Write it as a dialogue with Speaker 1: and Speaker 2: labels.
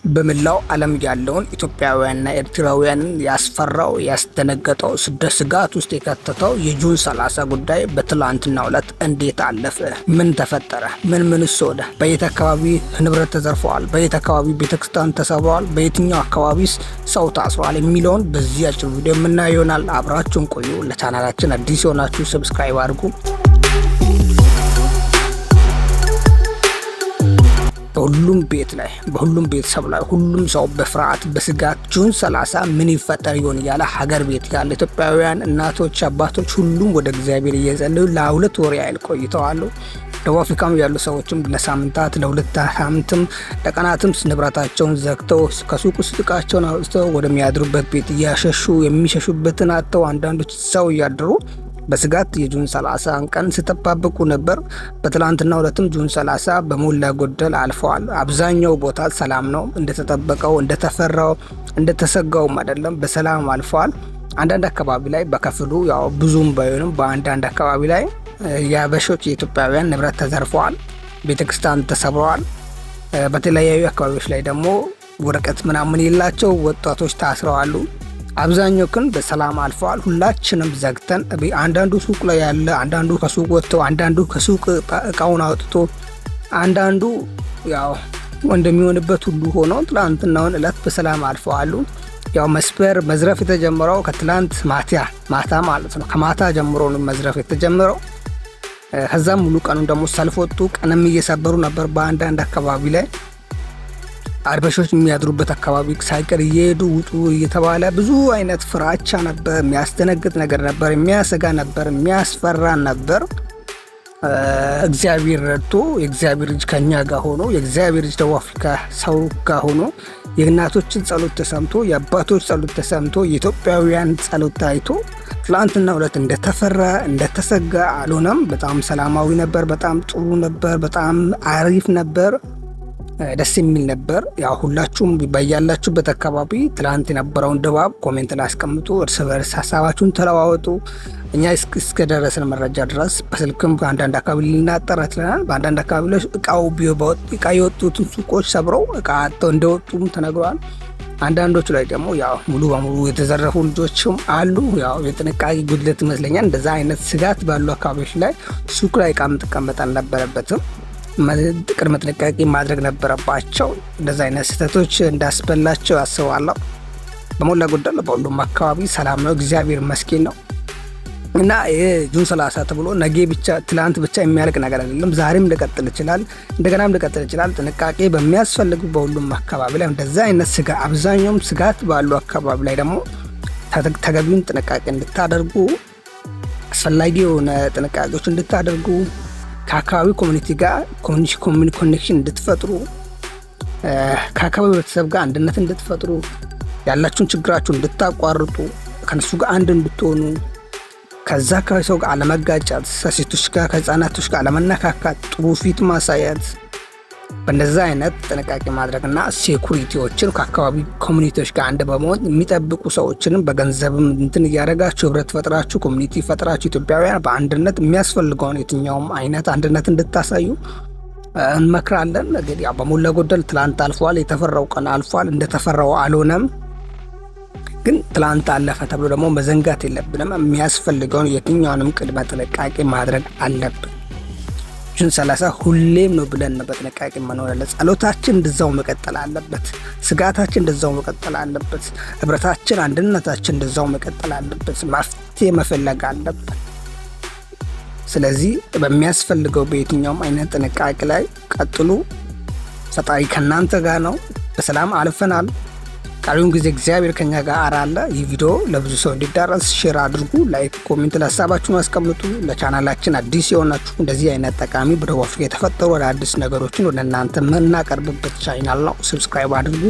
Speaker 1: በመላው ዓለም ያለውን ኢትዮጵያውያንና ኤርትራውያንን ያስፈራው፣ ያስደነገጠው፣ ስጋት ውስጥ የከተተው የ June 30 ጉዳይ በትላንትናው ዕለት እንዴት አለፈ? ምን ተፈጠረ? ምን ምንስ ሆነ? በየት አካባቢ ንብረት ተዘርፈዋል? በየት አካባቢ ቤተክርስቲያን ተሰብረዋል? በየትኛው አካባቢስ ሰው ታስሯል? የሚለውን በዚህ አጭር ቪዲዮ የምናየው ይሆናል። አብራችሁን ቆዩ። ለቻናላችን አዲስ የሆናችሁ subscribe አድርጉ። በሁሉም ቤት ላይ፣ በሁሉም ቤተሰብ ላይ ሁሉም ሰው በፍርሃት፣ በስጋት June 30 ምን ይፈጠር ይሆን እያለ ሀገር ቤት ያለ ኢትዮጵያውያን እናቶች፣ አባቶች ሁሉም ወደ እግዚአብሔር እየጸለዩ ለ2 ወር ያህል ቆይተዋል። ደቡብ አፍሪካም ያሉ ሰዎችም ለሳምንታት፣ ለ2 ሳምንትም ለቀናትም ንብረታቸውን ዘግተው፣ ከሱቅ ውስጥ እቃቸውን አውጥተው ወደሚያድሩበት ቤት እያሸሹ፣ የሚሸሹበትን አጥተው፣ አንዳንዶች ሰው እያደሩ በስጋት የ June 30 ቀን ሲጠባበቁ ነበር። በትላንትናው ዕለትም June 30 በሞላ ጎደል አልፈዋል። አብዛኛው ቦታ ሰላም ነው። እንደተጠበቀው፣ እንደተፈራው፣ እንደተሰጋውም አይደለም። በሰላም አልፈዋል። አንዳንድ አካባቢ ላይ በከፊሉ፣ ያው ብዙም ባይሆንም በአንዳንድ አካባቢ ላይ የአበሾች፣ የኢትዮጵያውያን ንብረት ተዘርፈዋል። ቤተክርስቲያን ተሰብረዋል። በተለያዩ አካባቢዎች ላይ ደግሞ ወረቀት ምናምን የላቸው ወጣቶች ታስረዋሉ። አብዛኛው ግን በሰላም አልፈዋል። ሁላችንም ዘግተን፣ አንዳንዱ ሱቅ ላይ ያለ፣ አንዳንዱ ከሱቅ ወጥቶ፣ አንዳንዱ ከሱቅ እቃውን አውጥቶ፣ አንዳንዱ ያው እንደሚሆንበት ሁሉ ሆኖ ትላንትናውን እለት በሰላም አልፈዋሉ። ያው መስበር መዝረፍ የተጀመረው ከትላንት ማታ ማታ ማለት ነው። ከማታ ጀምሮ ነው መዝረፍ የተጀመረው። ከዛም ሙሉ ቀኑን ደግሞ ሰልፍ ወጡ። ቀንም እየሰበሩ ነበር። በአንዳንድ አካባቢ ላይ አርበሾች የሚያድሩበት አካባቢ ሳይቀር እየሄዱ ውጡ እየተባለ ብዙ አይነት ፍራቻ ነበር። የሚያስደነግጥ ነገር ነበር። የሚያሰጋ ነበር። የሚያስፈራ ነበር። እግዚአብሔር ረድቶ፣ የእግዚአብሔር እጅ ከኛ ጋር ሆኖ፣ የእግዚአብሔር እጅ ደቡብ አፍሪካ ሰው ጋር ሆኖ፣ የእናቶችን ጸሎት ተሰምቶ፣ የአባቶች ጸሎት ተሰምቶ፣ የኢትዮጵያውያን ጸሎት ታይቶ ትላንትና ዕለት እንደተፈራ፣ እንደተሰጋ አልሆነም። በጣም ሰላማዊ ነበር። በጣም ጥሩ ነበር። በጣም አሪፍ ነበር። ደስ የሚል ነበር። ያው ሁላችሁም በያላችሁበት አካባቢ ትላንት የነበረውን ድባብ comment ላይ አስቀምጡ። እርስ በርስ ሀሳባችሁን ተለዋወጡ። እኛ እስከደረስን መረጃ ድረስ በስልክም በአንዳንድ አካባቢ ልናጠራ ችለናል። በአንዳንድ አካባቢ ላይ እቃ የወጡትን ሱቆች ሰብረው እቃ አጥተው እንደወጡም ተነግረዋል። አንዳንዶቹ ላይ ደግሞ ያው ሙሉ በሙሉ የተዘረፉ ልጆችም አሉ። ያው የጥንቃቄ ጉድለት ይመስለኛል። እንደዛ አይነት ስጋት ባሉ አካባቢዎች ላይ ሱቅ ላይ እቃ መቀመጥ አልነበረበትም። ቅድመ ጥንቃቄ ማድረግ ነበረባቸው። እንደዚ አይነት ስህተቶች እንዳስበላቸው አስባለሁ። በሞላ ጎደል በሁሉም አካባቢ ሰላም ነው፣ እግዚአብሔር ይመስገን ነው። እና ይሄ June 30 ተብሎ ነገ ብቻ፣ ትላንት ብቻ የሚያልቅ ነገር አይደለም። ዛሬም ሊቀጥል ይችላል፣ እንደገናም ሊቀጥል ይችላል። ጥንቃቄ በሚያስፈልጉ በሁሉም አካባቢ ላይ እንደዛ አይነት ስጋ አብዛኛውም ስጋት ባሉ አካባቢ ላይ ደግሞ ተገቢውን ጥንቃቄ እንድታደርጉ፣ አስፈላጊ የሆነ ጥንቃቄዎች እንድታደርጉ፣ ከአካባቢ community ጋር connection እንድትፈጥሩ፣ ከአካባቢ ህብረተሰብ ጋር አንድነት እንድትፈጥሩ፣ ያላችሁን ችግራችሁን እንድታቋርጡ፣ ከነሱ ጋር አንድ እንድትሆኑ፣ ከዛ አካባቢ ሰው ጋር አለመጋጨት፣ ከሴቶች ጋር፣ ከህፃናቶች ጋር አለመነካካት፣ ጥሩ ፊት ማሳየት፣ በእንደዛ አይነት ጥንቃቄ ማድረግና security ዎችን ከአካባቢ community ዎች ጋር አንድ በመሆን የሚጠብቁ ሰዎችንም በገንዘብም እንትን እያደረጋችሁ፣ ህብረት ፈጥራችሁ፣ community ፈጥራችሁ፣ ኢትዮጵያውያን በአንድነት የሚያስፈልገውን የትኛውም አይነት አንድነት እንድታሳዩ እንመክራለን። እንግዲህ ያው በሞላ ጎደል ትላንት አልፏል። የተፈራው ቀን አልፏል። እንደተፈራው አልሆነም። ግን ትላንት አለፈ ተብሎ ደግሞ መዘንጋት የለብንም። የሚያስፈልገውን የትኛውንም ቅድመ ጥንቃቄ ማድረግ አለብን። June 30 ሁሌም ነው ብለን ነው በጥንቃቄ መኖር ያለ። ጸሎታችን እንደዛው መቀጠል አለበት። ስጋታችን እንደዛው መቀጠል አለበት። ህብረታችን፣ አንድነታችን እንደዛው መቀጠል አለበት። መፍትሄ መፈለግ አለብን። ስለዚህ በሚያስፈልገው በየትኛውም አይነት ጥንቃቄ ላይ ቀጥሉ። ፈጣሪ ከእናንተ ጋር ነው። በሰላም አልፈናል። ቀሪውን ጊዜ እግዚአብሔር ከኛ ጋር አለ። ይህ ቪዲዮ ለብዙ ሰው እንዲዳረስ share አድርጉ፣ like፣ comment ሀሳባችሁን አስቀምጡ። ለቻናላችን አዲስ የሆናችሁ እንደዚህ አይነት ጠቃሚ በደቡብ አፍሪካ የተፈጠሩ አዳዲስ ነገሮችን ወደ እናንተ የምናቀርብበት ቻናል ነው። Subscribe አድርጉ።